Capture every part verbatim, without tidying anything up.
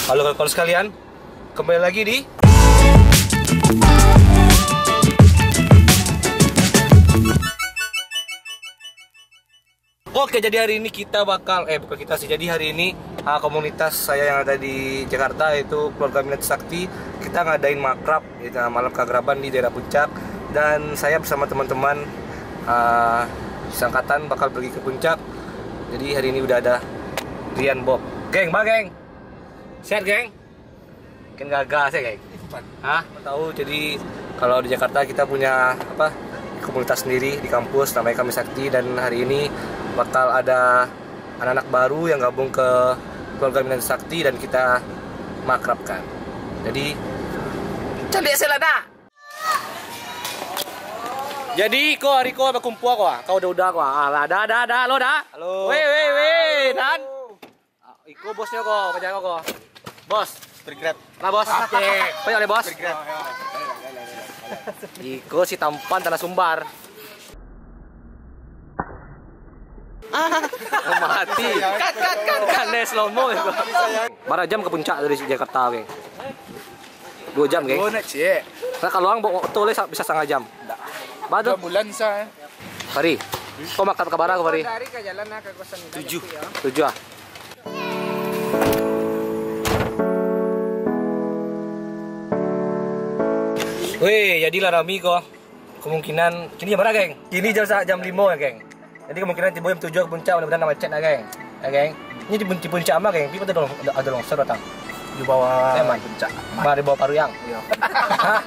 Halo kawan-kawan sekalian, kembali lagi di Oke, jadi hari ini kita bakal, eh, bukan kita sih, jadi hari ini, ah, komunitas saya yang ada di Jakarta, yaitu keluarga Minati Sakti, kita ngadain makrab, gitu, malam keakraban di daerah Puncak, dan saya bersama teman-teman, ah, sangkatan bakal pergi ke Puncak. Jadi hari ini udah ada Rian Bob. Geng, ba geng. Sehat, geng? Kan gagah sih, geng. Hah? Tahu, jadi kalau di Jakarta kita punya apa, komunitas sendiri di kampus, namanya Kami Sakti, dan hari ini bakal ada anak-anak baru yang gabung ke keluarga Minati Sakti dan kita makrabkan. Jadi, cantik sih lah dah. Jadi, ko hari ko bakumpul ko, ah. Kau udah-udah ko, ah. Lah, dah, dah, dah, lo dah. Halo. Weh, weh, weh, dan Ah, iko bosnyo ko, pajangan ko. Bos. Speed Grab. Lah, bos. Oke. Banyak oleh, bos. Speed Grab. Iko si tampan tanah sumbar. Mati. Kan, kan, kan, kan. Kan slow mo iko. Bara jam ka Puncak dari Jakarta, geng? Dua jam, geng? Dua nak cek. Nah, kalau ang bawa motor leh sa-, bisa setengah jam. Ndak. Bado. Dua bulan sa, eh. Fari. Kau makan ka bara ko, Fari? Dari ka jalan lah, ka kosan. Tujuh. Tujuh, ah. Weh, jadilah rami ko. Kemungkinan, kini jam bara, geng? Kini jam sa-, jam limo ya, geng? Jadi kemungkinan tibo jam tujuh ka Puncak, mudah-mudahan ndak macet lah, geng. Ya, geng? Ini di pun-, di Puncak mah, geng? Tapi ada long-, ada, ada longsor datang. Di bawah Puncak. Bah, di bawah Paruyang. Iya. Hah?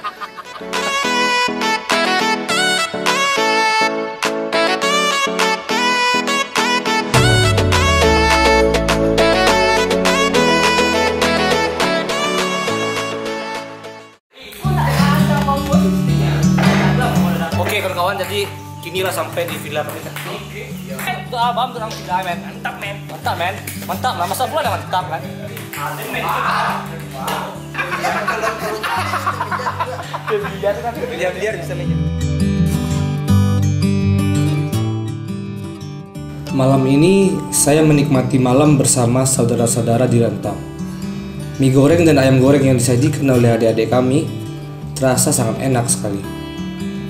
Oke, kawan-kawan, jadi kini lah sampai di villa kita. Oke. Eh, untuk abang, untuk orang villa, men. Mantap, men. Mantap, men. Mantap lah, masa pula dah mantap, kan? Biar-biar bisa, men. Malam ini saya menikmati malam bersama saudara-saudara di rantau. Mie goreng dan ayam goreng yang disajikan oleh adik-adik kami terasa sangat enak sekali.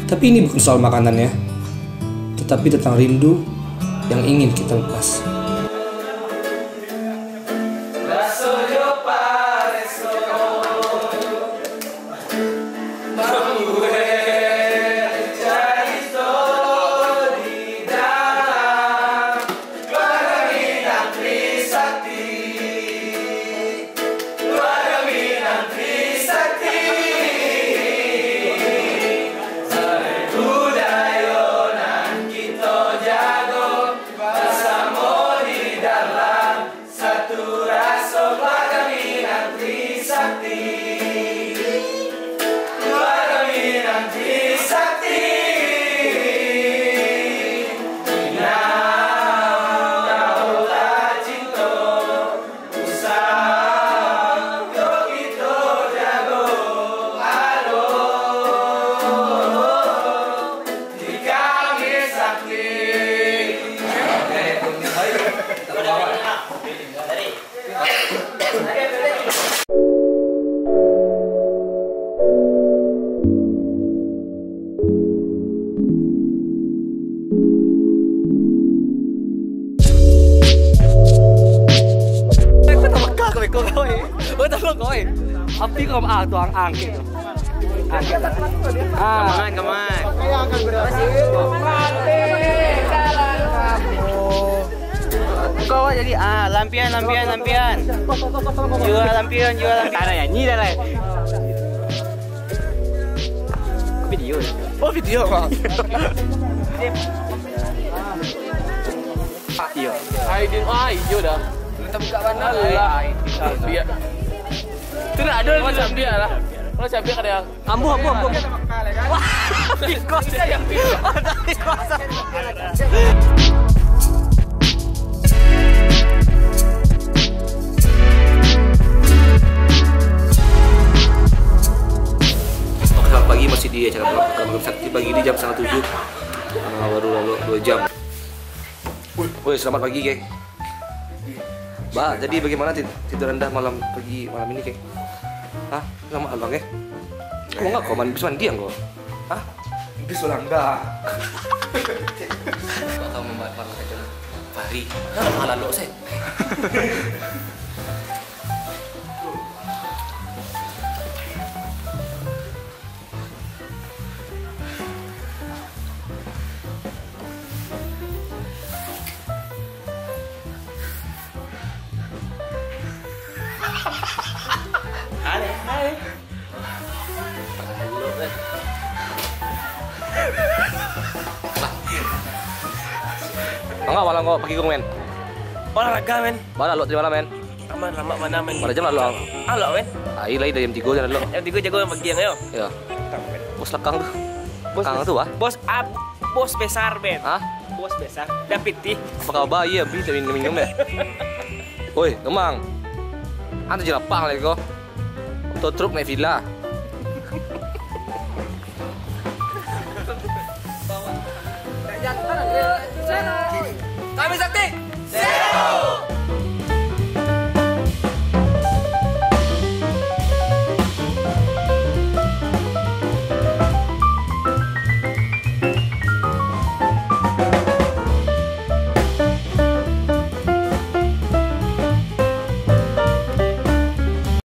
Tapi ini bukan soal makanannya, tetapi tentang rindu yang ingin kita lepas. Satu raso keluarga Minang Trisakti, keluarga Minang Trisakti. Minang tacinto, usah kito jago ado. Kau tak peka kau, kau, kau, eh. Kau tak peka kau, eh. Api kau, ah, tu ang-, angkek tu. Angkek tu. Ah. Kaman, kaman. Kau awak jadi, ah, lampion, lampion, lampion. Jua lampion, jua lampion. Tak ada nyanyi dah lah. Video. Oh, video, Bang. Iyo. Aidin, ah, iyo dah. Lu tak buka mana? Alah. Biar. Tu nak ada. Kau macam biar lah. Kau macam biar kada. Ambuh, ambuh, ambuh, ambuh. Wah, tikus. Tikus. Oke, selamat pagi, masih di acara Malam Sakti pagi ini jam setengah tujuh. Ah, baru lalu dua jam. Woi, selamat pagi, geng. Bah, jadi bagaimana tid-, tidur anda malam pagi malam ini, Kek? Hah? Lama abang, eh? Kok nggak kau man-, bisa mandi, kau? Hah? Bisa lah, enggak. Kau tahu membuat malam kacau. Pari. Nah, malah lo, seh. Ale, ale. Mangga malam ko pagi ko, men? Olahraga, men. Bara lo tadi malam, men? Aman, lamak mana, men? Bara jam lah lo? Alok, men. Ai, lai dari jam tigo jan lo. Jam tigo jago pagi, yo? Yo. Bos lakang tu. Bos Lakang bes-, tu, ah? Bos ab-, bos besar, men. Hah? Bos besar. Dah pitih. Apa kabar? Iya, beli minum, minum, ya. Oi, Kemang. Anta jelapang lagi ko. Motor truk naik villa.